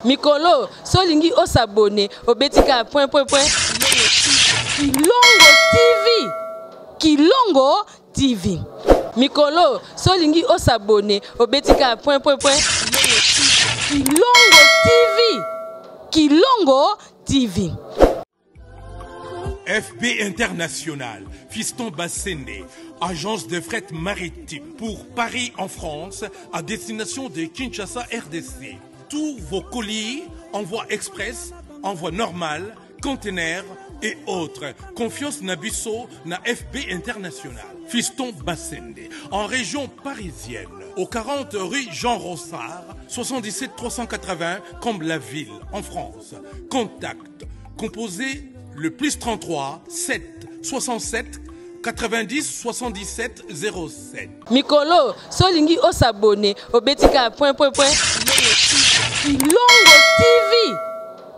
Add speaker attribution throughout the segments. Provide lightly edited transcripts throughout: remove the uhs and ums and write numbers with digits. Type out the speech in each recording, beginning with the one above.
Speaker 1: Mikolo so olingi o s'abonner obeti kaka point point point Kilongo TV Kilongo TV Mikolo so olingi o s'abonner obeti kaka point point point Kilongo TV Kilongo TV
Speaker 2: FB International, Fiston Bassende, agence de fret maritime pour Paris en France à destination de Kinshasa RDC. Tous vos colis, envoi express, envoi normal, conteneurs et autres. Confiance Nabiso na FB International. Fiston Bassende, en région parisienne, au 40 rue Jean Rossard, 77 380 comme la ville en France. Contact composé le plus 33 7 67 90 77 07.
Speaker 1: Mikolo, so olingi o s'abonner, obeti kaka point point point Kilongo TV.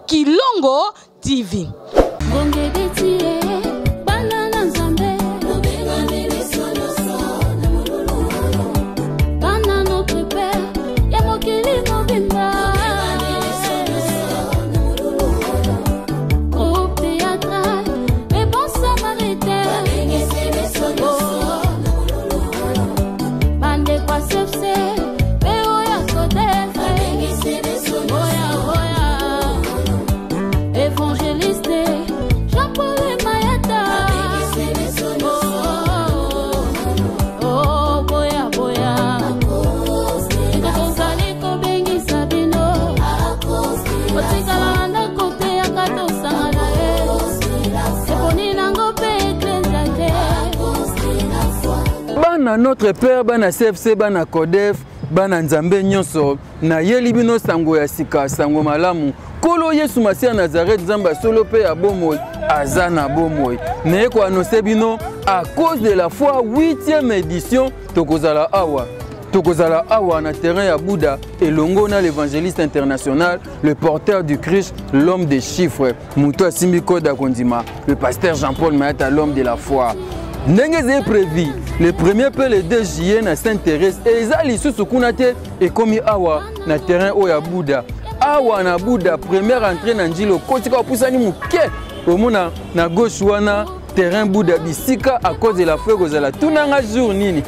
Speaker 1: Kilongo TV.
Speaker 3: Ngonga ebeti ye, bana na Nzambe. Tobengani biso nyonso na molulu. Bana notre Père ya mokili mobimba. Tobengani biso nyonso na molulu. Groupe théâtral, les bons samaritains. Babengisi biso nyonso na molulu. Bandeko ya CFC, pe oyo ya CODEF. Babengisi biso nyonso. Oya, oya. Évangéliste Jean-Paul Mayata. Babengisi biso nyonso. Oh, boya, boya. Eko tozali kobengisa bino. Otikala na ndako te, yaka tosangana ye. Eponi nango mpe eklezia te.
Speaker 4: Bana Notre Père, bana CFC, bana CODEF, bana Nzambe nyonso, nayeli bino sango ya sika, sango malamu. Nkolo Yesu Masiya Nazareth, Nzambe ya solo mpe ya bomoi, aza na bomoi. Naye koannonce bino à cause de la foi 8e édition, tokozala awa. Tokozala awa na terrain ya Bouddha elongo na l'évangéliste international, le porteur du Christ, l'homme des chiffres, moto asimbi code ya kondima, le pasteur Jean-Paul Mayata, l'homme de la foi. Ndenge ezali prévu le 1er mpe le 2 juillet na Sainte-Thérèse, eza lisusu kuna te, ekomi awa na terrain oyo ya Bouddha. Awa na Bouddha, première entrée na Njili, okoti kaka opusani moke, omona na gauche wana terrain Bouddha, bisika à cause de la foi ekozala. Tunanga jour nini?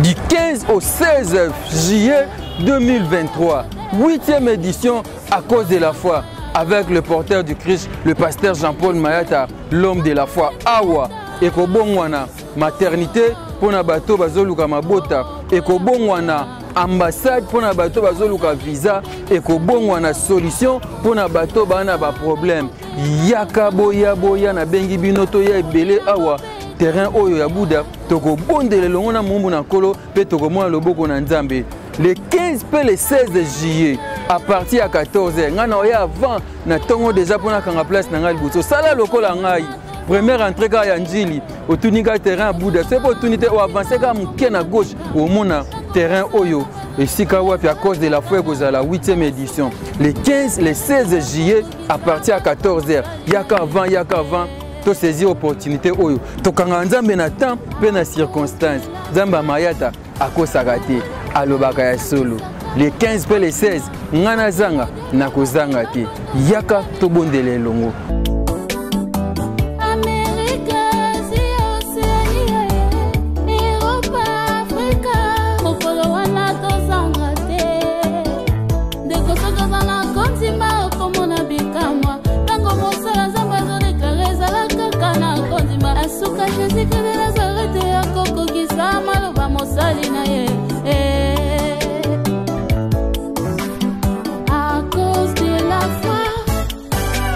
Speaker 4: Du 15 au 16 juillet 2023, 8e édition à cause de la foi, avec le porteur du Christ, le pasteur Jean-Paul Mayata, l'homme de la foi. Awa ekobongwana maternité mpona bato bazoluka mabota, ekobongwana ambassade mpona bato bazoluka visa, ekobongwana solution mpona bato bana ba problème. Yaka boya boya, nabengi bino toya ebele awa terrain oyo ya Bouddha, tokobondela elongo na mombu na Nkolo mpe tokomona loboko na Nzambe. Le 15 mpe le 16 juillet à partir ya 14h, ngai na oya avant na ntongo déjà mpona kanga place na ngai liboso. Sala lokola ngai, première entrée kaka ya Njili, otuni kaka terrain ya Bouddha, soki mpe otuni te, oavance kaka moke na gauche, omona terrain oyo esika wapi à cause de la foi ekozala 8e édition le 15 le 16 juillet à partir ya 14h. Yaka avant, yaka avant, tosaisir opportunité oyo. Tokanga Nzambe na temps mpe na circonstance. Nzambe ya Mayata akosaka te, alobaka ya solo. Le 15 mpe le 16, ngai nazanga nakozanga te. Yaka tobondela elongo.
Speaker 3: Amerika, Asie, Océanie, Europa, Afrika, mokolo wana tozanga te. Ndeko soki oza na kondima, okomona bikamwa. Ntango mosala Nzambe azodeklare, ezala kaka na kondima. Asuka Jésus-Christ de Nazareth akokokisa maloba mosali na ye. Eh. À cause de la foi,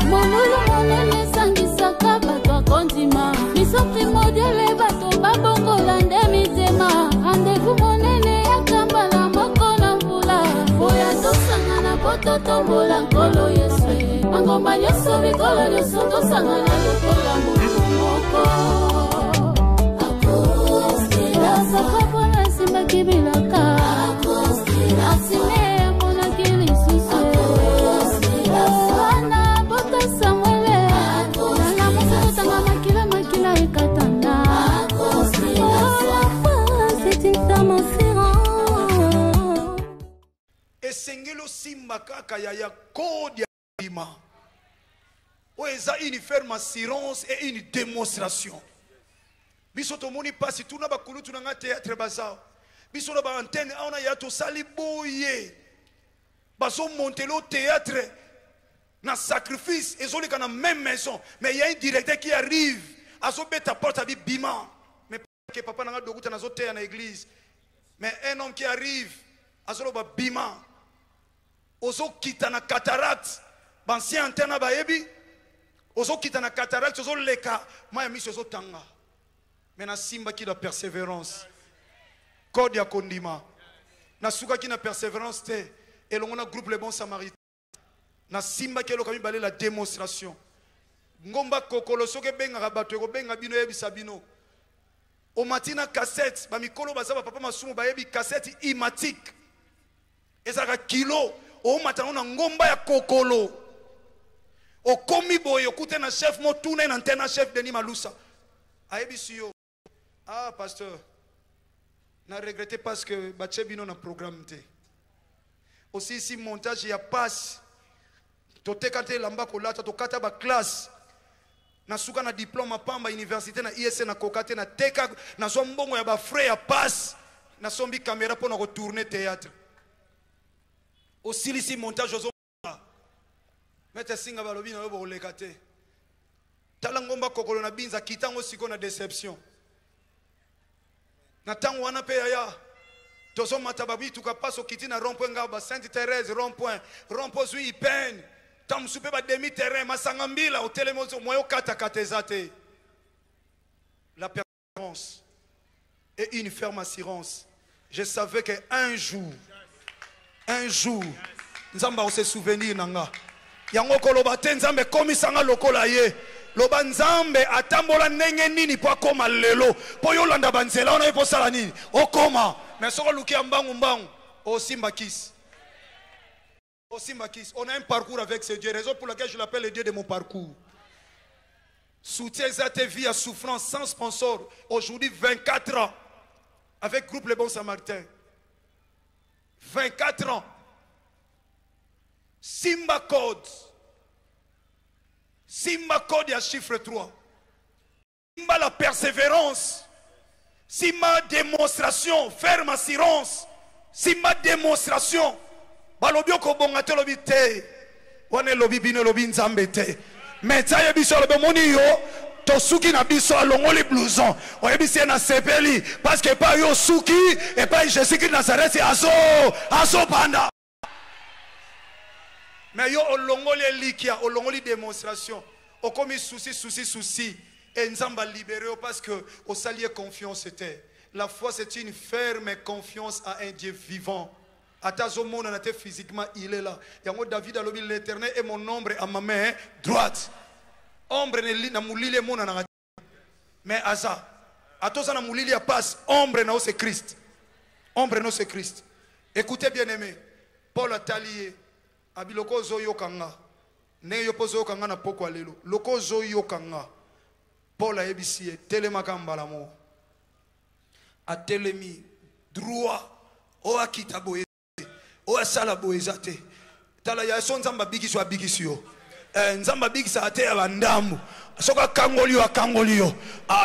Speaker 3: molulu monene esangisaka bato akondima. Mission primordiale, bato babongola nde mitema. Rendez-vous monene ya mbala moko na mvula. Boya tosangana po totombola Nkolo Yesu. Mangomba nyonso, bikolo nyonso, tosangana lokola moto moko. Saka mpona esimbaki bilaka, asime amonaki lisusu. Wana bota Samuele nalamusi, kotanga makila, makila ekatana. Oh, la foi, c'est une flamme en
Speaker 5: Esengeli. Simba kaka yaya code ya bima. Oyo eza une ferme assurance et une démonstration. Biso tomoni pasi tuna bakulutu na nga théâtre baza. Biso na ba antenne awa na ya tosali boye. Bazo monter le théâtre na sacrifice ezoleka na même maison, mais il y a un directeur qui arrive azobeta porte abi bima. Mais que papa nanga dokuta nazoteya na église, mais un homme qui arrive azoloba bima. Ozokita na cataracte, bancien antenne bayebi, ozokita na cataracte, ozoleka mai ya miso ezotanga. Mais nasimbaki la persévérance, code ya kondima. Nasukaki na persévérance te, elongo na groupe Les Bons Samaritains. Nasimbaki eloko ya mibale, la démonstration. Ngomba kokolo soki ebengaka bato, ekobenga bino, eyebisa bino. Omati na cassette, ba mikolo baza ba papa masumu bayebi cassette imatique. Ezalaka kilo, omata na ngomba ya kokolo. Okomi boye, okute na chef motuna na antenne chef Denis Malusa. Ayebisi yo, ah pasteur, na regretté parce que batie bino na programme te. Aussi ici montage ya passe. Toteka te elamba kolata, tokata ba classe. Nasuka na diplôme pamba université na ISC na koka te, na teka, nazwa mbongo ya ba frais ya passe. Nasombi caméra pona ko tourner théâtre. Osilisi montage ozo Maître Singa balobi na yo bokoleka te. Tala ngomba kokolo na binza kitango siko na déception. Na tango wana pe yaya tozomata babituka paso kiti na rond-point ngaba Sainte Thérèse rond-point, rond-point zui ipene. Tango mosusu pe ba demi terrain masanga mbila otelemi ozo moyo kata kata eza te. La persévérance et une ferme assurance. Je savais que un jour, un jour, Nzambe se souvenir nanga. Yango koloba te Nzambe komisanga lokola ye. Loba Nzambe atambola ndenge nini po akoma lelo. Po yolanda banzela wana ye po sala nini? Okoma. Mais soko luki ya mbangu mbangu, osimba kisi. Osimba kisi. On a un parcours avec ce Dieu. Raison pour laquelle je l'appelle le Dieu de mon parcours. Soutien eza te vie à souffrance sans sponsor. Aujourd'hui 24 ans avec groupe Les Bons Samaritains. 24 ans. Simba Code. Simba Code ya chiffre 3. Simba la persévérance. Simba démonstration, ferme assurance. Simba démonstration. Balobi okobonga te lobi te. Wana elobi bino elobi Nzambe te. Mais tsa yebi so lobi omoni yo tosuki na biso alongoli blouson. Oyebisi ye na sepeli parce que epai yo osuki, epai Jésus-Christ Nazareth azo azobanda. Mais yo olongoli elikia, olongoli démonstration. Okomi souci, souci, souci. Et Nzambe a libéré yo parce que osali ye confiance te. La foi c'est une ferme confiance à un Dieu vivant. Ata azomonana te physiquement, il est là. Yango David alobi l'Éternel est mon ombre à ma main droite. Ombre ne li, na molili emonanaka te. Mais aza atoza na molili ya passe, ombre na yo c'est Christ. Ombre na yo c'est Christ. Écoutez bien aimé, Paul atali ye abi loko ozoyoka nga ndenge yo mpo ozoyoka nga na pokwa lelo, loko ozoyoka nga. Paul ayebisi ye telemaka mbala moko. Atelemi droit, oyo akita boye te, oyo asala boye eza te. Tala ya so Nzambe abikisi yo, abikisi yo. Nzambe abikisaka te ya bandambu. Soki akangoli yo, akangoli yo.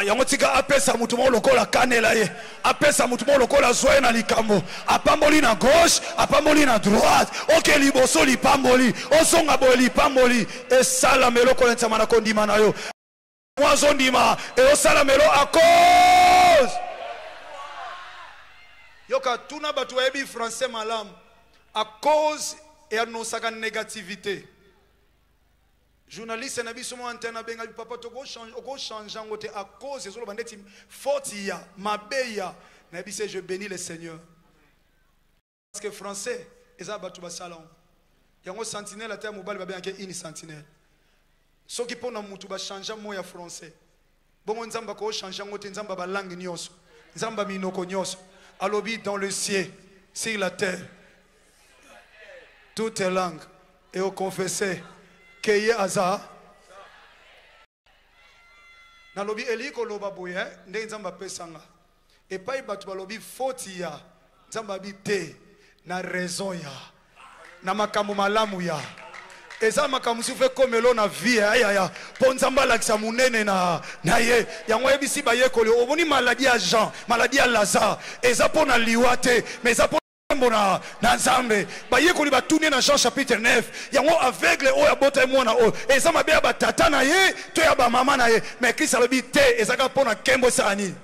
Speaker 5: Yango tika apesa mutu moko lokola kanela ye, apesa mutu moko lokola zwa ye na likambo. Apamboli na gauche, apamboli na droite. Oke liboso lipamboli, ozonga boye lipamboli. Esalama eloko na nzama na kondima na yo. Mwa ndima eosalamelo à cause. Yoka tuna bato bayebi français malamu. À cause et annonçaka négativité. Journaliste na biso mo antenne abenga bi papa toko change, oko change yango te à cause ezoloba ndeti faute ya mabe ya. Na biso je bénis le Seigneur. Parce que français eza bato basala yango. Yango sentinelle ata mobali babengaka une sentinelle. Soki pona mutu ba changer mot ya français. Bongo Nzambe ako changer yango te, Nzambe ba langue nyonso. Nzambe minoko nyonso. Alobi dans le ciel, sur la terre, toutes les langues et au confesser que ye aza. Nalobi eli koloba boye, hein, ndenge Nzambe apesanga. Epai bato balobi faute ya Nzambe abi te na raison ya. Na makambo malamu ya eza makambo mosusu ekomelo na vie ayaya mpo Nzambe alakisa monene na, na ye. Yango ayebisi bayekoli, omoni maladi ya Jean, maladi ya Lazare eza mpo na liwa te, mais eza mpo nkembo na, na Nzambe. Bayekoli batuni na Jean chapitre 9, yango aveugle oyo abotaki mwana oyo eza mabe ya batata na ye to ya bamama na ye? Mais Kristo alobi te, ezaka mpo na nkembo. Esala nini?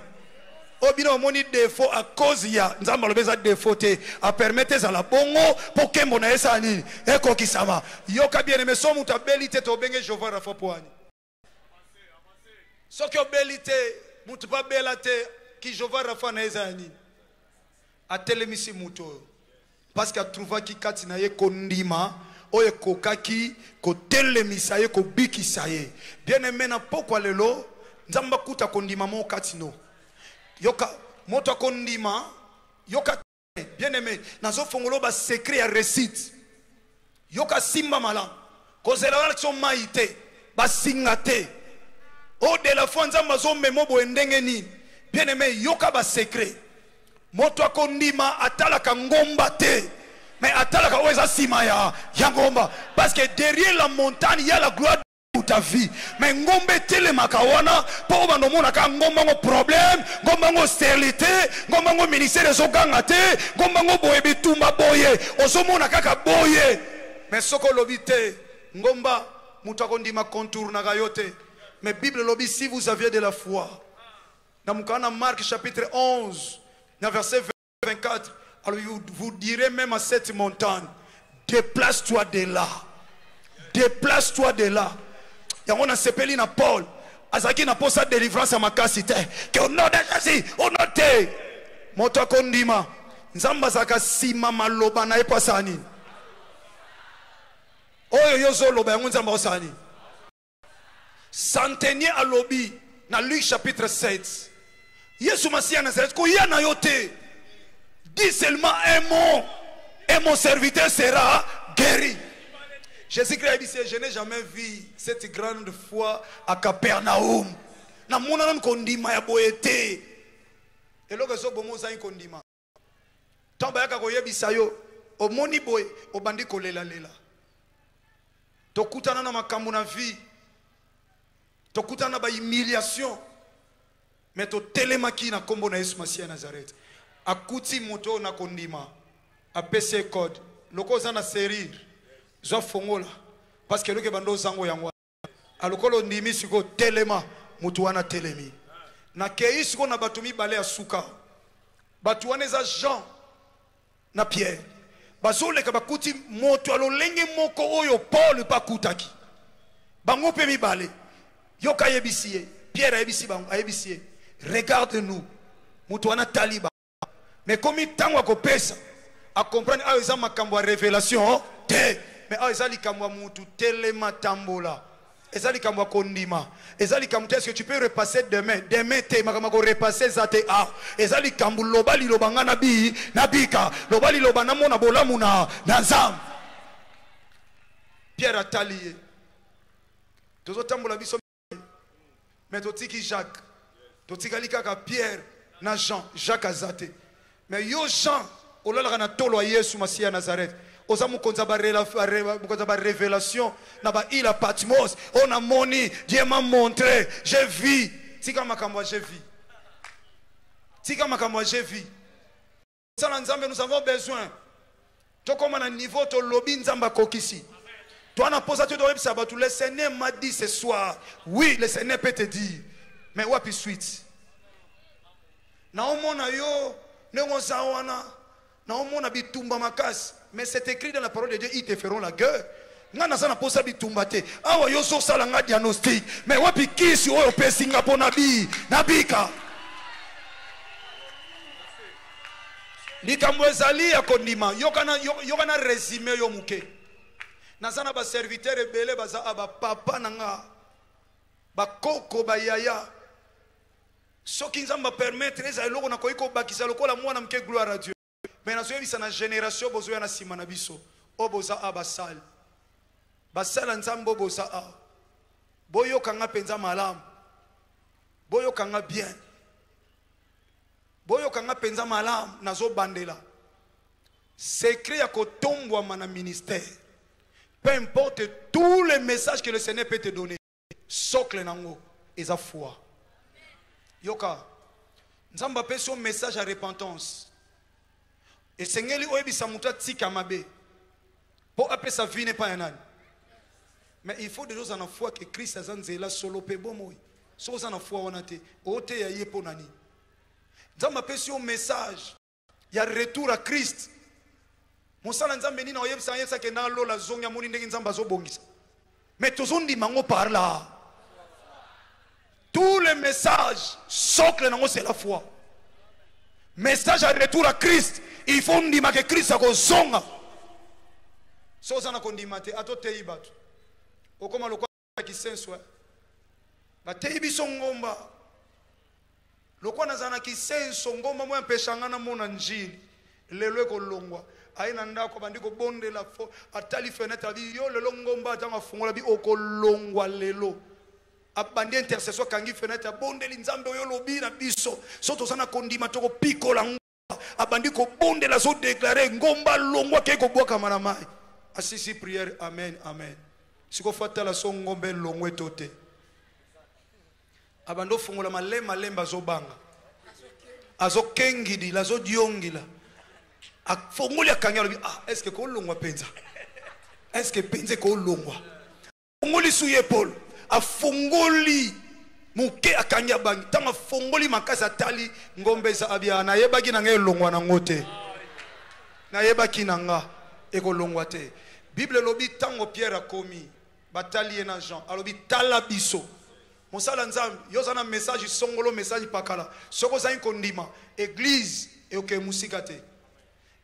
Speaker 5: Oyo bino omoni défaut à cause ya Nzambe, alobi eza défaut te, apermettre ezala bongo mpo nkembo na ye esala nini? Ekokisama. Yoka, bien aimé, so moto abeli te, tobenge Jehova Rafa po ani? Soki obeli te, moto mpe abela te, ki Jehova Rafa na ye eza ya nini? Atelemisi moto oyo parce que atrouvaki kati na ye kondima oyo ekokaki kotelemisa ye, kobikisa ye. Bien aimé, na pokwa lelo, Nzambe akuta kondima moko kati no. Yoka, moto akondima. Yoka, bien aimé, nazofongola basecret ya réussite. Yoka, simba malamu. Kozela wana so mai te, basinga te. O de la foi, Nzambe azomema boye ndenge nini? Bien aimé, yoka basecret. Moto akondima atalaka ngomba te, mais atalaka oyo eza nsima ya ngomba, parce que derrière la montagne ya la gloire de ta vie. Mais ngomba etelemaka wana mpo oyo bando omonaka ngomba ngo problème, ngomba ngo stérilité, ngomba ngo ministère ezoganga te, ngomba ngo boye, bitumba boye, ozomona kaka boye. Mais soki olobi te ngomba, moto akondima contournaka yo te. Mais Bible elobi, si vous aviez de la foi, na mokanda na Marc chapitre 11 na verset 24, alors vous, vous direz même à cette montagne: déplace-toi de là, déplace-toi de là. Yango nasepeli na Paul, azalaki na posa délivrance ya makasi te, ke au nom de Jésus, au nom te. Moto akondima, Nzambe azalaka nsima maloba na ye mpo asala nini? Oyo yo ozoloba, yango Nzambe akosala nini? Centenier alobi na Luc chapitre 7, Yesu Masiya Nazareth, koya na yo te, dis seulement un mot et mon serviteur sera guéri. Jésus-Christ a dit: je n'ai jamais vu cette grande foi à Capernaum. Namona nanu kondima ya boye te. Eloko ezoboma, ozangi kondima. Ntango bayaka koyebisa yo omoni boye, obandi kolelalela. Tokutana na makambo na vie, tokutana na bahumiliation, mais totelemaki na nkombo na Yesu Masiya ya Nazareth. Akuti moto oyo na kondima, apesi ye code: loko oza na serrure, zwa fongola, parce que eloko ebanda ozango yango. Alokola ondimi sikoyo, telema. Moto wana telemi. Nakei sikoyo na bato mibale ya suka. Bato wana eza Jean na Pierre. Bazoleka, bakuti moto ya lolenge moko oyo Paul mpe akutaki. Bango mpe mibale, yoka, ayebisi ye, Pierre ayebisi bango, ayebisi ye: regarde nous. Moto wana tali bango, mais komi ntango akopesa, acomprendre awa eza makambo ya révélation te, mais awa eza likambo ya mutu telema, tambola. Eza likambo ya kondima, eza likambo te est-ce que tu peux repasser demain? Demain te, makambo ya korepasser eza te. Awa eza likambo loba liloba, nga nabi nabika, loba liloba, namona bolamu na Nzambe. Pierre atali ye. Tozotambola biso, mais totiki Jacques, totikali kaka Pierre na Jean. Jacques aza te. Mais yo Jean, olalaka na tolo ya Yesu Masiya ya Nazareth, oza mokonzi ya barévélation na baîle ya Patmos. Oyo namoni, Dieu m'a montré, j'ai vu. Tika makambo ya j'ai vu, tika makambo ya j'ai vu. Sala Nzambe, nous avons besoin tokóma na niveau tolobi, Nzambe akokisi. Toi na posa te toyebisa bato: le Seigneur m'a dit ce soir. Oui, le Seigneur peut te dire, mais wapi suite? Naomona yo ndenge oza wana, naomona bitumba makasi, mais c'est écrit dans la parole de Dieu: ils te feront la guerre. Nga naza na posa bitumba te. Awa yo ozosala nga diagnostic, mais wapi kisi oyo opesi nga mpo nabi nabika? Likambo ezali ya kondima. Yoka na résumé yo moke. Naza na baserviteur ebele baza a bapapa na nga, bakoko, bayaya. Soki Nzambe apermettre, eza eloko nakoki kobakisa lokola mwana moke, gloire à Dieu. Mais nazoyebisa na génération bozoya na nsima na biso, oyo boza a basali, basala Nzambe, oyo boza a, boyokanga mpenza malamu, boyokanga bien, boyokanga mpenza malamu. Nazobandela. Secret ya kotombwama na ministère, peu importe tous les messages que le Seigneur peut te donner, socle nango eza foi. Yoka, Nzambe apesi yo message ya repentance, esengeli oyebisa moto atika mabe mpo apesa vie ne epai ya nani. Mais il faut déjà ozala na foi que Christ aza nzela, solo mpe bomoi. Soki oza na foi wana te, oteya ye mpo na nini? Nzambe apesi yo message ya retour à Christ. Mosala Nzambe nini oyebisa ayebisa ke na lola zongi, amoni ndenge Nzambe azobongisa. Mais tozondima yango par là. Tous les messages socle nango c'est la foi. Message ya retour à Christ, il faut ndima ke Christ akozonga. So oza na kondima te, atoteyi bato okoma lokola kisenso, eh? Bateyi biso ngomba lokola nazala na kisenso, ngomba moya mpesha nga namona njili lelo ekolongwa. Aye na ndako, abandi kobondela, fo atali fenêtre, abi yo lelo ngomba, ntango afungola bi okolongwa lelo. Abandi intercession, akangi fenêtre, abondeli Nzambe oyo olobi na biso so toza na kondima tokopikola ngomba. Abandi kobondela, azodeklare ngomba longwa, akei kobwakama na mai. Asisi prière, amen, amen. Sikoyo fo atala so ngomba elongwe to te. Abandi ofungola malembe malembe, azobanga, azokengidila, azodiongila, afongoli, akangi, alobi: ah, est ce que kolongwa mpenza? Est ce que mpenza ekolongwa? Afongoli su ye Paul, afongoli moke, akangi, abangi. Ntango afongoli makasi, atali ngombe eza, abia: nayebaki na ngai elongwa nango te, nayebaki na nga ekolongwa te. Bible elobi ntango Pierre akomi, batali ye na Jean, alobi: tala biso. Mosala Nzambe, yo oza na message songolo, message pakala, soki ozangi kondima, église ekokee mosika te.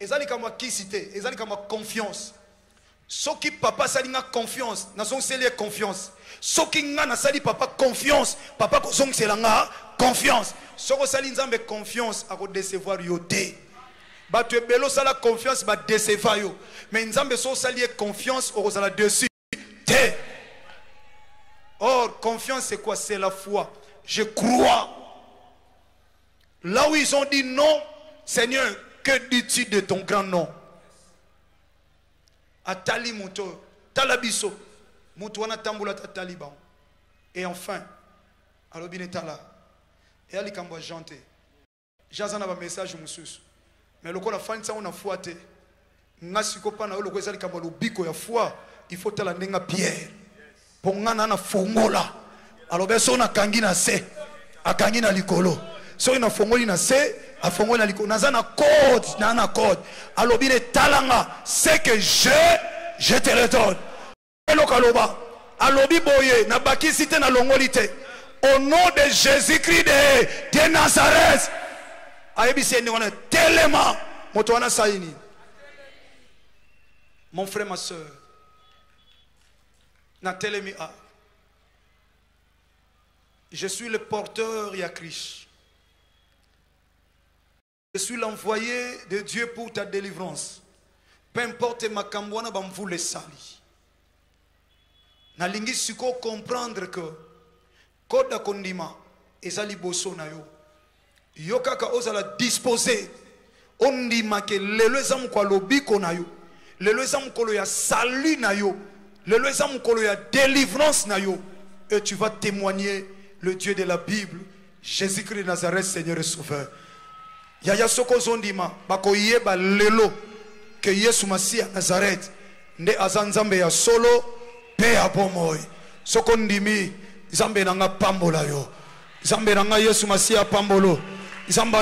Speaker 5: Eza likambo ya kisi te, eza likambo ya confiance. Soki papa asali nga confiance, nazongiseli ye confiance. Soki nga nasali papa confiance, papa kozongisela nga confiance. Soki osali Nzambe confiance, akodecevoir yo te. Bato ebele osala confiance, badecevoir yo, mais Nzambe, so osali ye confiance, okozala dessus te. Or confiance, c'est quoi? C'est la foi. Je crois. Là où ils ont dit non, Seigneur, que dis-tu de ton grand nom? Atali moto, tala biso, moto wana tambola, atali bango et enfin alobi ne tala. Eya likambo ya Jean te. Jean aza na bamessage mosusu, mais lokola afandisi yango na foi te. Nga siko mpa na yo, lokola eza likambo ya lobiko ya foi, il faut tala ndenge Pierre, mpo nga na nafongola, alobi soki nakangi na se, akangi na likolo, soki nafongoli na se, afongoli na likolo. Naza na code, na code. Alobi ne talanga, ce que je te le donne. Eloko aloba, alobi boye: nabakisi te, nalongoli te, au nom de Jésus-Christ de Nazareth. Ayebisi ye ndenge wana: telema. Moto wana asali nini? Mon frère, ma soeur, natelemi. Ah, je suis le porteur ya Christ, je suis l'envoyé de Dieu pour ta délivrance. Peu importe makambo wana bamvula esali, nalingi sikoyo comprendre que code ya kondima eza liboso na yo. Yo kaka ozala disposé, ondima ke lelo eza mokolo ya lobiko na yo, lelo eza mokolo ya salut na yo, lelo eza mokolo ya délivrance na yo, et tu vas témoigner le Dieu de la Bible, Jésus-Christ de Nazareth, Seigneur et Sauveur. Yaya, soki ozondima, bakoyeba lelo ke Yesu Masiya Nazareth nde aza Nzambe ya solo mpe ya bomoi. Soki ondimi, Nzambe na nga pambola yo. Nzambe na nga Yesu Masiya pambolo. Nzambe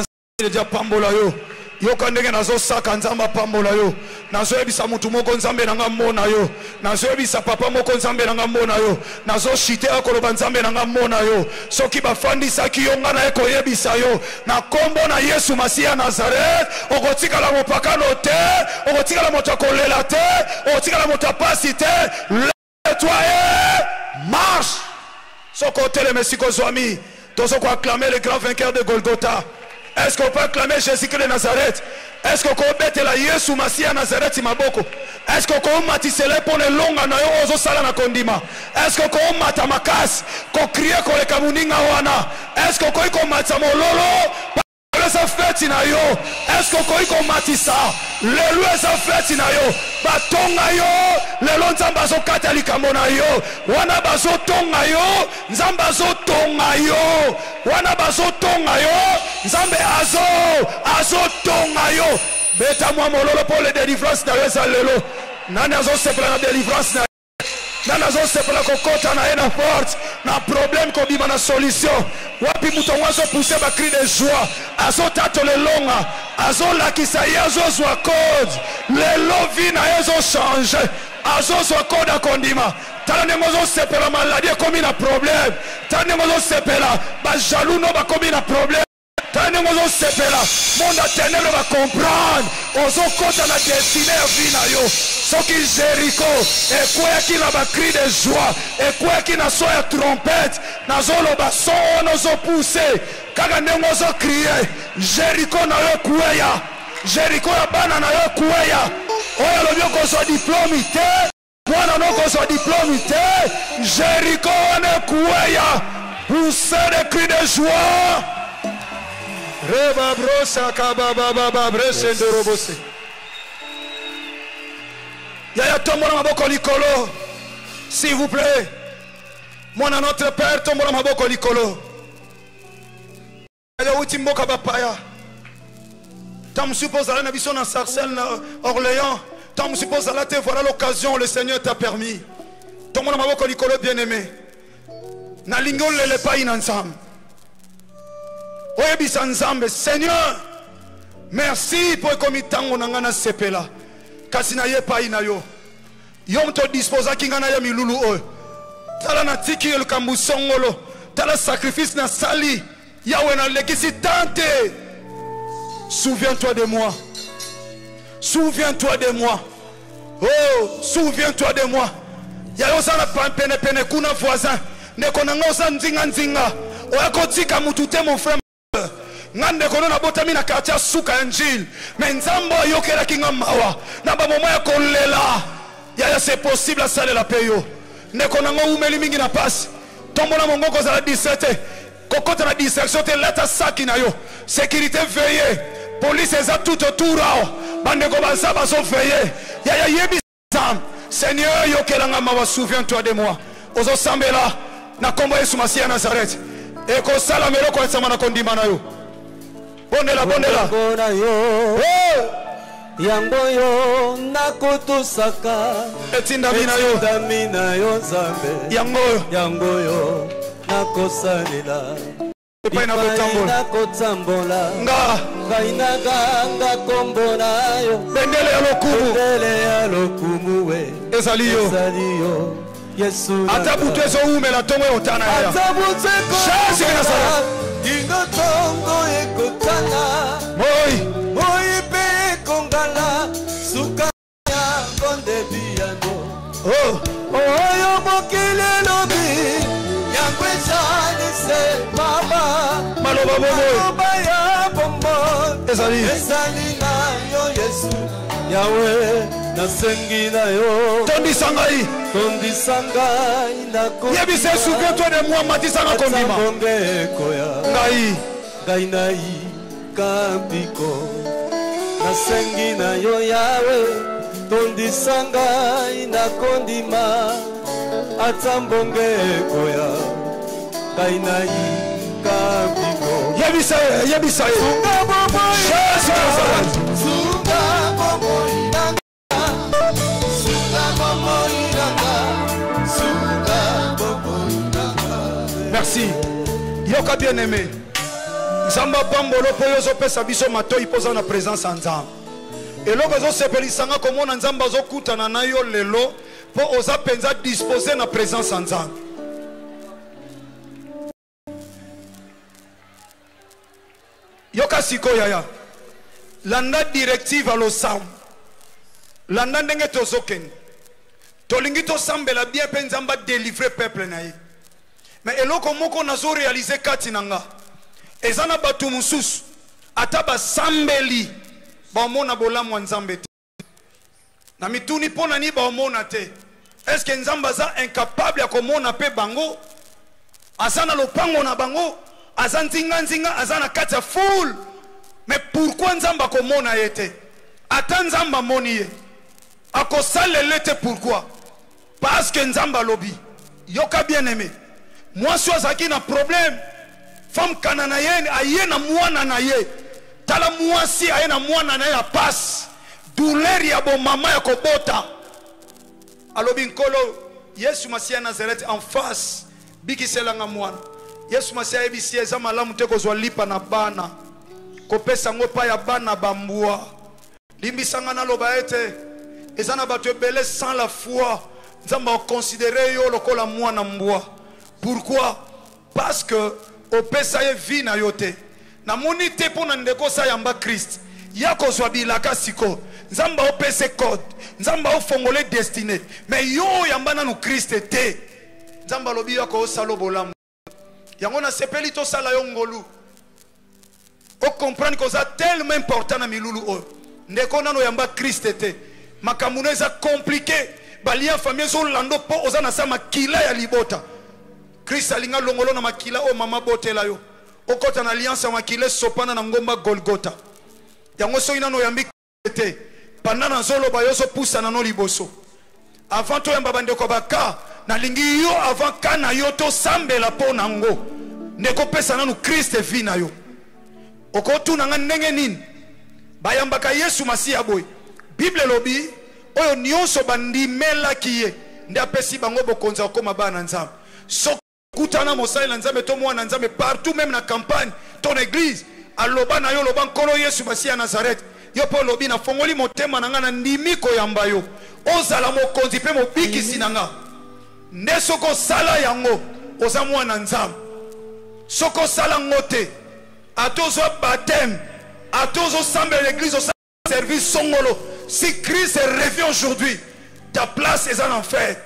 Speaker 5: apambola yo. Yoka ndenge nazosaka. Nzambe apambola yo. Nazoyebisa motu moko, Nzambe na nga mona yo. Nazoyebisa papa moko, Nzambe na nga mona yo. Nazoshite akoloba: Nzambe na nga mona yo. Soki bafandisaki yo, nga na ye koyebisa yo na nkombo na Yesu Masiya Nazareth, okotikala mopakano te, okotikala moto akolela te, okotikala moto apasi te. Lève-toi et marche. Soki otelema esika ozwami, tozokoacclamer le grand vainqueur de Golgotha. Est-ce qu'on peut acclamer Jésus-Christ de Nazareth? Est-ce que okobetela Yesu Masiya Nazareth maboko? Est-ce que okomatisela mpo na elonga na yo oyo ozosala na kondima? Est-ce que okomata makasi kocrier koleka moninga wana? Est-ce que okoki komatisa mololo? Lelo eza feti na yo. Eske okoki komatisa? Lelo eza feti na yo. Batonga yo lelo, Nzambe azokata likambo na yo. Wana bazotonga yo, Nzambe azotonga yo. Wana bazotonga yo, Nzambe azotonga yo. Beta mwa mololo mpo le delivrance na yo eza lelo. Nani azosepela na delivrance na yo? Nani azosepela kokota na ye na porte na problème, kobima na solution? Wapi moto yango azopousse bacri de joie, azotatola elonga, azolakisa ye azozwa code lelo, vie na ye ezochange, azozwa code akondima. Tala ndenge ozosepela, maladi ekomi na problème. Tala ndenge ozosepela, bajaloux no bakomi na problème. Tala ndenge ozosepela, monde ya ténèbre bacomprendre ozokɔta na destine ya vie na yo. Soki Jericho ekweyaki na bacri de joie, ekweyaki na son ya trompette, nazoloba son wana ozopousse kaka ndenge ozocrie, Jericho na yo ekweya, Jericho ya bana na yo ekweya. Oyo alobi okozwa diplome te, mwana nokozwa diplome te, Jericho wana ekweya. Pousse de cri de joie. Rebabrosa kababababresendorobose. Yaya, tombola maboko likolo, s'il vous plaît. Mwana notre père, tombola maboko likolo. Yaya, uti mboka bapaya, ntango mosusu mpo ozala na biso na Sarcelles, na Orléans, ntango mosusu mpo ozala te. Voilà l'occasion, le Seigneur t'a permis. Tombola maboko likolo, bien aimé. Nalingi olela epai na Nzambe, oyebisa Nzambe: Seigneur, merci mpo ekomi ntango na ngai nasepela. Kasi naye epai na yo, yo moto odisposaki ngai na ya milulu oyo. Tala, natiki yo likambo songolo. Tala sacrifice nasali, Yawe, nalekisi tante. Souviens-toi de moi, souviens-toi de moi, oh, souviens-toi de moi. Yayo oza na penepene kuna, voisin, ndeko na ngai, oza nzinga-nzinga, oya kotika mutu te. Mon frère, nga ndeko no, nabotami na quartier ya suka ya Njile, mais Nzambe ayokelaki nga mawa na bamoma ya kolela. Yaya, c'est possible asalela mpe yo. Ndeko na ngo, umeli mingi na pasi, tombola mongongo, ozala 17 te, kokota na distraction te. Lata saki na yo, sécurité veille, police eza tout autour awa, bandeko baza bazoveille. Yaya, yebi Nzambe: Seigneur, yokelanga mawa, souviens-toi de moi. Ozosambela na nkombo ya Yesu Masiya ya Nazareth, ekosalama eloko ya nsama na kondima na yo. Bondela, bondela.
Speaker 6: Bongo na yo.
Speaker 5: Oh!
Speaker 6: Yango yo nakotusaka.
Speaker 5: Etindami na yo.
Speaker 6: Etindami na yo, Nzambe.
Speaker 5: Yango oyo.
Speaker 6: Yango yo nakosalela.
Speaker 5: Epai na kotambola.
Speaker 6: Nakotambola.
Speaker 5: Nga.
Speaker 6: Ngai naganga kombo na yo.
Speaker 5: Bendele ya lokumu.
Speaker 6: Bendele ya lokumu we.
Speaker 5: Ezali yo.
Speaker 6: Ezali yo, Yesu.
Speaker 5: Ata butu ezowumela, ntongo ekotana ya.
Speaker 6: Ata butu
Speaker 5: Jésus de Nazareth.
Speaker 6: Kingo ntongo ekotana.
Speaker 5: Moi.
Speaker 6: Moi mpe ekongala, suka yango nde biyano.
Speaker 5: Oh.
Speaker 6: Oyo mokili elobi, yango ezali se mama.
Speaker 5: Maloba bomoi.
Speaker 6: Maloba ya bomoi.
Speaker 5: Ezali.
Speaker 6: Ezali na yo, Yesu. Yawe, nasengi na yo.
Speaker 5: Tondisa ngai.
Speaker 6: Tondisa ngai na
Speaker 5: Yebisa: souviens-toi de moi, matisanga kondima.
Speaker 6: Mbonge ekoya.
Speaker 5: Ngai.
Speaker 6: Ngai nayika mpiko, nasengi na yo, Yawe, tondisa ngai na kondima. Ata mbonge ekoya, ngai nayika mpiko.
Speaker 5: Yebisa ye, yebisa ye.
Speaker 6: Sunga bomoi.
Speaker 5: Jésus de Nazareth.
Speaker 6: Sunga bomoi na nga, sunga bomoi na nga, sunga bomoi na nga.
Speaker 5: Merci. Yoka, bien aimé, Nzambe apambolo mpo yo ozopesa biso matoi mpo oza na présence ya Nzambe. Eloko ezosepelisanga komona Nzambe azokutana na yo lelo mpo oza mpenza dispose na présence ya Nzambe. Yoka sikoyo, yaya, landa directive ya losambo, landa ndenge tozokende. Tolingi tosambela bien mpe Nzambe adelivre peuple na ye. Mais eloko moko nazoréaliser kati na nga, eza na bato mosusu, ata basambeli, baomona bolamu ya Nzambe te. Na mituni: mpo na nini baomona te? Est-ce Nzambe aza incapable ya komona mpe bango? Aza na lopango na bango, aza nzinganzinga, aza na kati ya foule. Mais pourquoi Nzambe akomona ye te? Ata Nzambe amoni ye, akosalela ye te. Pourquoi? Parce que Nzambe alobi. Yoka bien aimé, mwasi oyo azalaki na problème, femme cananaïenne, aye na mwana na ye. Tala mwasi aye na mwana na ye ya pasi, douleur ya bomama ya kobota. Alobi, Nkolo Yesu Masiya Nazareth, en face, bikiselanga mwana. Yesu Masiya ayebisi ye, eza malamu te kozwa lipa na bana kopesa yango epai ya bana bambwa. Limbisanga naloba ete eza na bato ebele sans la foi, Nzambe akonsidere yo lokola mwana mbwa. Pourquoi? Parce que opesa ye vie na yo te. Namoni te mpo na ndeko osayamba Christ ya kozwa bilaka siko. Nzambe aopesa code, Nzambe aofongole destine, mais yo oyamba nanu Christ te. Nzambe alobi yo akosala bolamu. Yango nasepeli tosala yo ngolu, ocomprendre koza tellement important na milulu oyo. Ndeko nano oyamba Christ te, makambo no eza compliqué, balia famille ezolanda mpo oza na sa makila ya libota. Christ alinga longolo na makila oyo mama botela yo, okota na alliance ya makila esopana na ngomba Golgota. Yango soki nano oyambi te, panda nazoloba yo ozopusana no liboso. Avant toyamba bandeko baka, nalingi yo avant ka na yo tosambela mpo nango. Ndeko, pesa nanu Christ vie na yo. Okotuna nga ndenge nini bayambaka Yesu Masiya boye? Bible elobi oyo nyonso bandimelaki ye nde apesi bango bokonzi ya kokóma bana na Nzambe. Soki kutana mosali na Nzambe to mwana na Nzambe partout, même na campagne to na église, aloba na yo, loba, Nkolo Yesu Masiya ya Nazareth, yo mpe olobi, nafongoli motema na nga, nandimi koyamba yo ozala mokonzi mpe mobikisi na nga. Nde soki osala yango, oza mwana Nzambe. Soki osala ngo te, ata ozwa baptême, ata ozosambela l'église, osala service songolo, si Christ revient aujourd'hui, ta place eza na enfer,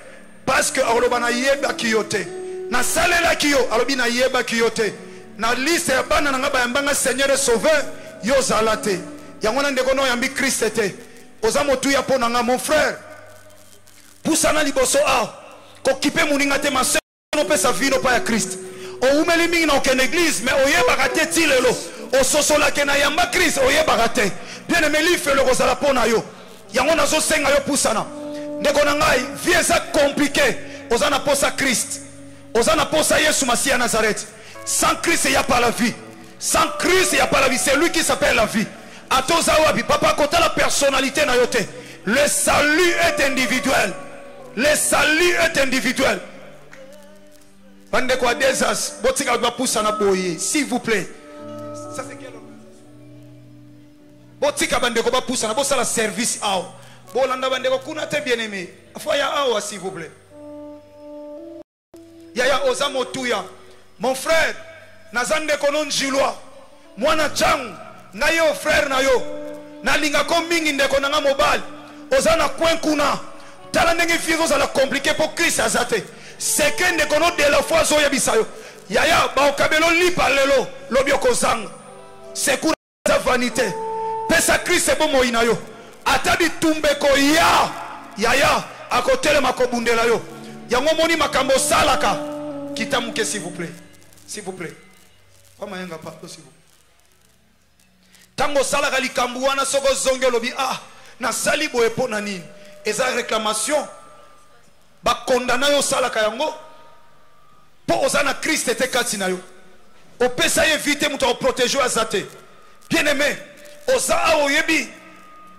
Speaker 5: parce que akoloba, nayebaki yo te, nasalelaki yo. Alobi, nayebaki yo te, na liste ya bana na nga bayambanga Seigneur et Sauveur, yo ozala te. Yango wana ndeko na oyambi Christ te, oza motuya mpo na nga. Mon frère, pusana liboso awa, kokipe moninga te. Ma sœur, opesa vino pa ya Christ. Owumeli mingi na okende église, mais oyebaka te ti lelo ososolake na yamba Christ, oyebaka te. Bien aimé, lifelo ekozala mpo na yo. Yango nazosenga yo, pusana ndeko na ngai. Vie eza compliqué, oza na posa Christ, oza na posa Yesu Masiya Nazareth. Sans Christ, il y a pas la vie. Sans Christ, il y a pas la vie. C'est lui qui s'appelle la vie. Ata oza wapi, papa kotala personnalité na yo te. Le salut est individuel, le salut est individuel. Bandeko ya desas, botika bato bapusana boye, s'il vous plaît. Ça, c'est quelle organisation? Botika bandeko bapusana, bosala service awa, bolanda bandeko kuna te. Bien aimé, foya awa, s'il vous plaît. Yaya, oza motuya. Mon frère, naza ndeko no njilwa mwana ntango ngai yo frère na yo, nalingako mingi. Ndeko na nga mobali, oza na coin kuna, tala ndenge vie ezozala compliqué mpo Christ aza te. Seke ndeko no de la foi azoyebisa yo, yaya, baokabela olipa lelo, lobi okozanga. Sekura eza vanité. Pesa Christ bomoi na yo. Ata bitumba ekoya, yaya, akotelema kobundela yo. Yango omoni makambo osalaka. Kita moke, s'il vous plaît, s'il vous plaît. Pamayenga, pardon, s'il vous plaît. Ntango osalaka likambo wana, soki ozongi, olobi, ah, nasali boye mpo na nini? Eza réclamation, bakondana yo. Osalaka yango mpo oza na Christ te kati na yo, opesa ye vie te, moto akoprotege yo aza te. Bien aimé, oza awa, oyebi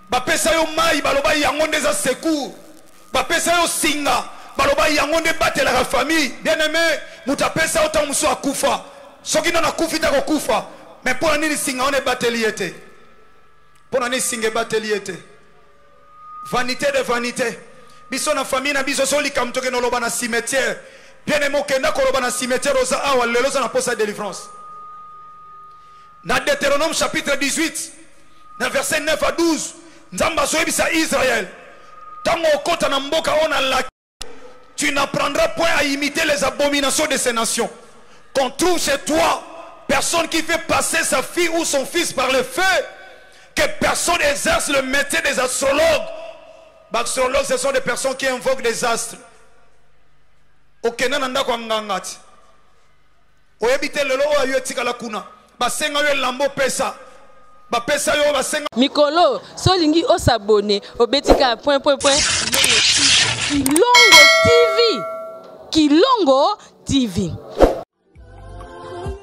Speaker 5: bapesa yo mai, baloba yango nde eza secours, bapesa yo singa, baloba yango nde batelaka famille. Bien aimé, moto apesa yo, ntango mosusu akufa. Soki nano akufi te, akokufa. Mais mpo na nini singa wana ebateli ye te? Mpo na nini singa ebateli ye te? Vanité de vanité. Biso na famille na biso, so likambo, tokende oloba na cimetière. Bien aimé, okenda koloba na cimetière, oza awa lelo, oza na posa ya délivrance. Na Deutéronome chapitre 18, na verset 9 à 12, Nzambe azoyebisa Israël, ntango okota na mboka oyo na, tu n'apprendras point à imiter les abominations de ces nations. Qu'on trouve chez toi personne qui fait passer sa fille ou son fils par le feu, que personne exerce le métier des astrologues. Astrologues, ce sont des personnes qui invoquent des astres. Okenda na ndako ya nganga ti, oyebi te lelo oyo ayo etikala kuna, basenga yo elamba, opesa. Bapesa yo basenga.
Speaker 1: Mikolo solingi osabone obeti kaka point point point Kilongo TV. Kilongo TV.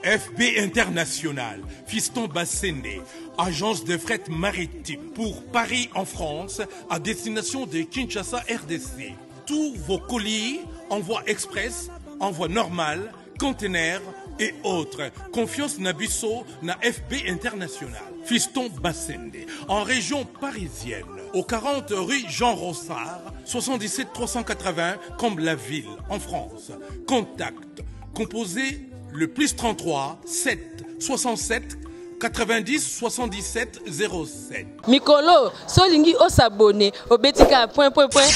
Speaker 2: FB International, Fiston Bassende, agence de fret maritime pour Paris en France, à destination de Kinshasa RDC. Tous vos colis, envoi express, envoi normal, conteneurs et autres. Confiance Nabiso na FB International. Fiston Bassende, en région parisienne, au 40 rue Jean Rossard, 77 380 comme la ville, en France. Contact, composé le plus 33 7 67 90 77 07.
Speaker 1: Mikolo, solingi osabone, obeti kaka point point point.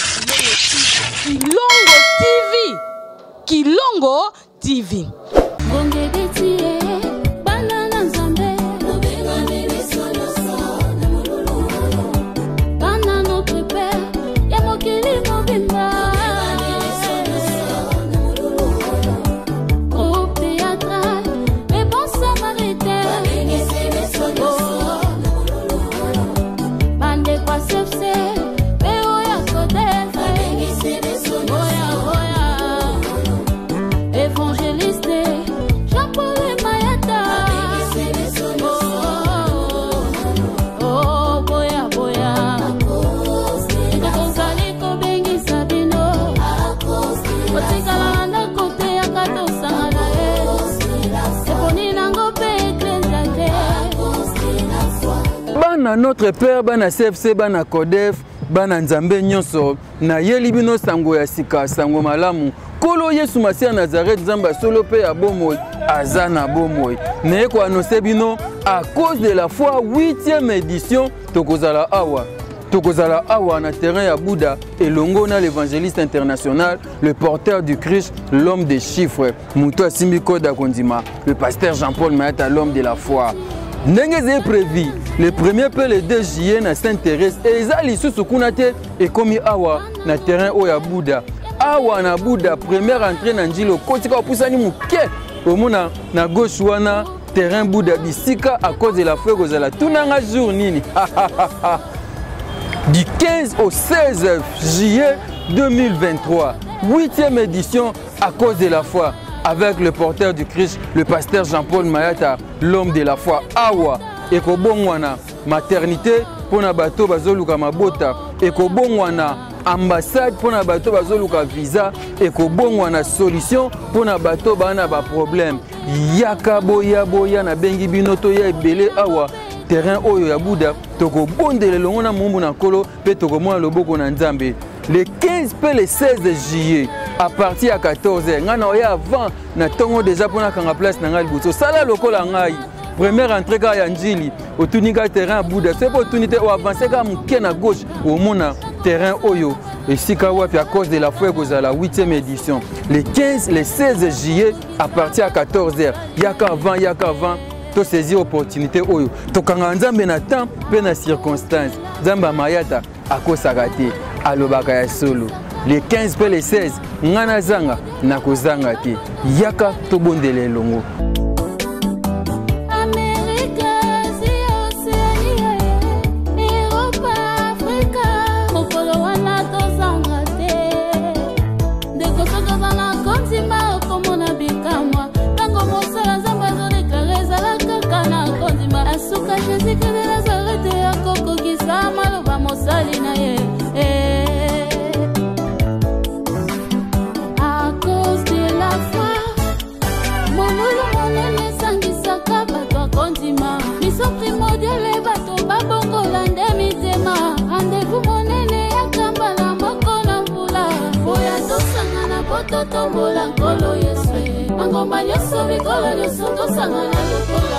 Speaker 1: Kilongo TV. Kilongo TV.
Speaker 3: Ngonga ebeti ye, bana na Nzambe. Tobengami biso nyonso na molulu oyo. Bana notre Père ya mokili mobimba. Tobengami biso nyonso na molulu oyo. Groupe théâtral, les bons samaritains. Babengisi biso nyonso na molulu oyo. Bandeko ya CFC, pe oyo ya CODEF. Babengisi biso nyonso. Oya, oya. Évangéliste Jean-Paul Mayata. Oh, oh, boya boya. Tozali kobengisa bino. Otikala na ndako te, yaka tosangana ye. Eponi nango mpe eklezia te.
Speaker 4: Bana notre père, bana CFC, bana CODEF, bana Nzambe nyonso, nayeli bino sango ya sika, sango malamu. Nkolo Yesu Masiya ya Nazareth, Nzambe ya solo mpe ya bomoi, aza na bomoi. Naye koannonce bino à cause de la foi 8e édition, tokozala awa. Tokozala awa na terrain ya Bouddha elongo na l'évangéliste international, le porteur du Christ, l'homme des chiffres, moto asimbi code ya kondima, le pasteur Jean-Paul Mayata, l'homme de la foi. Ndenge ezali prévu le 1er mpe le 2 juillet na Sainte-Thérèse, eza lisusu kuna te, ekomi awa na terrain oyo ya Bouddha. Awa na Bouddha, première entrée na Njili, okotika opusani moke, omona na gauche wana terrain Bouddha, bisika à cause de la foi ekozala. Tunanga jour nini? Du 15 au 16 juillet 2023, 8e édition à cause de la foi, avec le porteur du Christ, le pasteur Jean-Paul Mayata, l'homme de la foi. Awa ekobongwana maternité mpona bato bazoluka mabota, ekobongwana ambassade mpona bato bazoluka visa, ekobongwana solution mpona bato baa na baproblème. Yaka boya boya, nabengi bino toya ebele awa terrain oyo ya Bouddha, tokobondela elongo na mombu na Nkolo mpe tokomona loboko na Nzambe. Le 15 mpe le 16 juillet à partir ya 14h, ngai na oya avant na ntongo déjà mpo nakanga place na ngai liboso. Sala lokola ngai, première entrée kaka ya Njili, otuni kaka terrain ya Bouddha, soki mpe otuni te, oavance kaka moke na gauche, omona terrain oyo esika wapi à cause de la foi ekozala 8e édition le 15 le 16 juillet à partir ya 14h. Yaka avant, yaka avant, tosaisir opportunité oyo. Tokanga Nzambe na temps mpe na circonstance. Nzambe ya Mayata akosaka te, alobaka ya solo. Le 15 mpe le 16, ngai nazanga nakozanga te, yaka tobondela elongo.
Speaker 3: Amerika, Asie, Océanie, Europa, Afrika, mokolo wana tozanga te. Ndeko, soki oza na kondima, okomona bikamwa. Ntango mosala Nzambe azodeklare, ezala kaka na kondima. Asuka Jésus Christ de Nazareth akokokisa maloba mosali na ye. Eh. À cause de la foi, molulu monene esangisaka bato akondima. Mission primordiale, bato babongola nde mitema. Rendez-vous monene ya mbala moko na mvula. Boya tosangana po totombola Nkolo Yesu. Mangomba nyonso, bikolo nyonso, tosangana lokola